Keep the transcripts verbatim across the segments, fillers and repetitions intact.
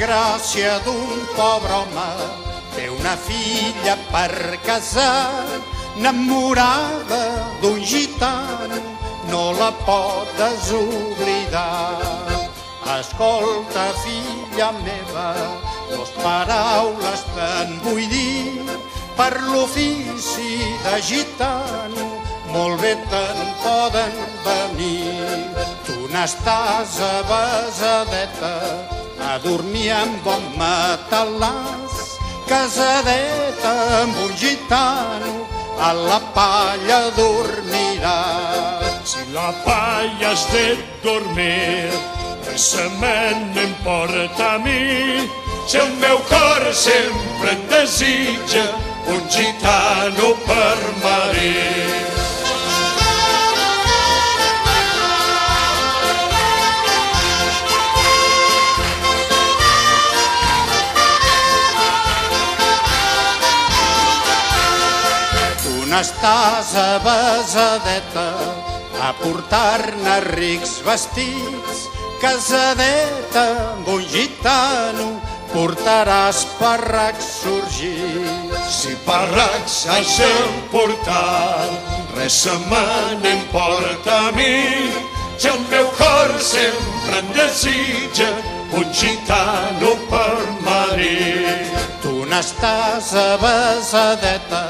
Gràcia d'un pòvr òme, fé una fija për casà, namorada d'un gitano, no la pòdes oblidà. Ascòlta, fija meva, dòs paràules te'n voi dì, për l'ofici de gitano, mòlt bé te'n pòden venì. Tu n'astàs basadeta a dormì un bòn matalàs, casadeta amb un gitano, a la palha dormiràs. Se la palha as de dormir, res a me n'impòrta a mi, se ël mèu còr sempre an desitja un gitano për marì. Tu n'astàs basadeta a portar-ne rics vestits, casadeta amb un gitano, portaràs parracs sorgits. Se parracs as de portar, res a me n'impòrta a mi, se ël mèu còr sempre an desitja un gitano për marì. Tu n'astàs basadeta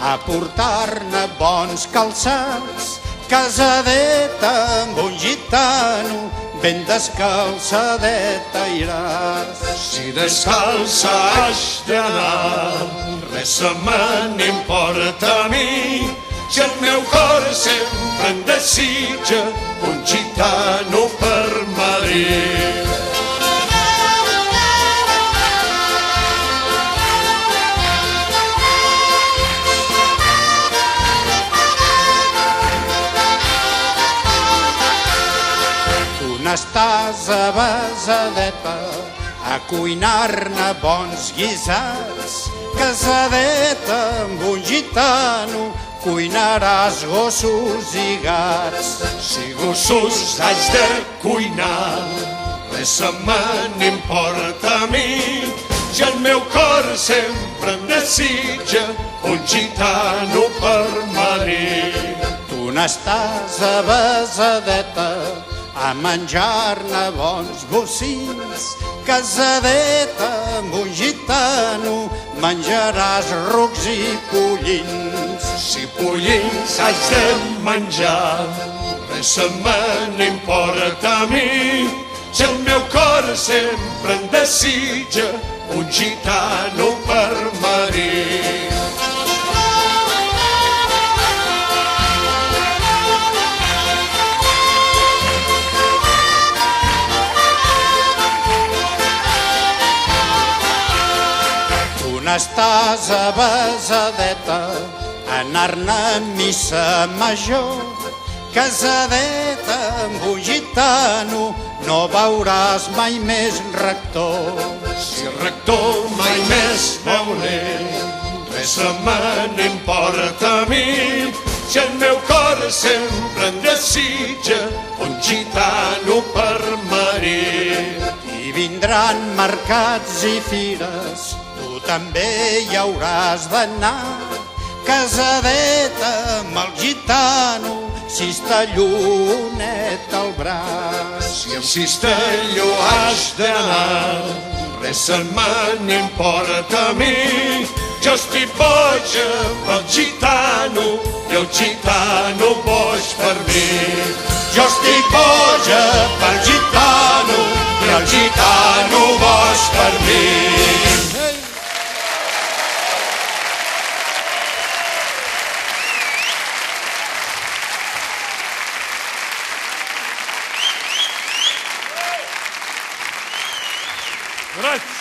a portar-ne bòns calçats, casadeta amb un gitano, ben descalçadeta iràs. Se descalça as d'anar, res a me n'impòrta a mi, se ël mèu còr sempre an desitja un gitano për marì. Tu n'astàs basadeta a coinar-ne bòns guisats, casadeta amb un gitano, coinaràs gossos e gats. Se gossos as de coinar, res a me n'impòrta a mi, se ël mèu còr sempre an desitja un gitano për marì. Tu n'astàs basadeta a mangiar-ne bòns bossins, casadeta amb un gitano, mangiaràs rocs e pollins. Se pollins as de mangiar, res a me n'impòrta a mi, se ël mèu còr sempre an desitja un gitano për marì. Tu n'astàs basadeta a anar-ne a missa majò, casadeta amb un gitano, no veuràs mai més rector. Se rector mai més veuré, res a me n'impòrta a mi, se ël mèu còr sempre an desitja un gitano për marì. I vindran mercats e fires, tu també hi hauràs d'anar, casadeta amb el gitano, cistellonet al braç. Se amb cistelló as d'anar, res a me n'impòrta a mi, jo estic bòja pel gitano, e ël gitano bòig për mi. Jo estic bòja pel gitano, e ël gitano bòig për mi. Grazie.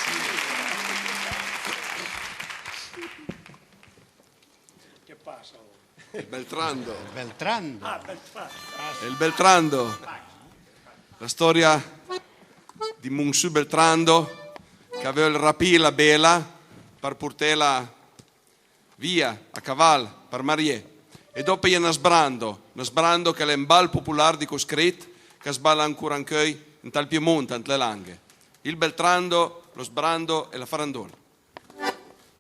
Che passa? Il Beltrando. Beltrando. Ah, Beltrando. Il Beltrando. La storia di Monsieur Beltrando che vuol rapire la bella per portarla via a caval per marié. E dopo i è un sbrando, un sbrando che l'è un bal popolare di Coscrit, che si balla ancora ancheuj ant ël Piemont, ant le Langhe. Il Beltrando, lo Sbrando e la Farandona.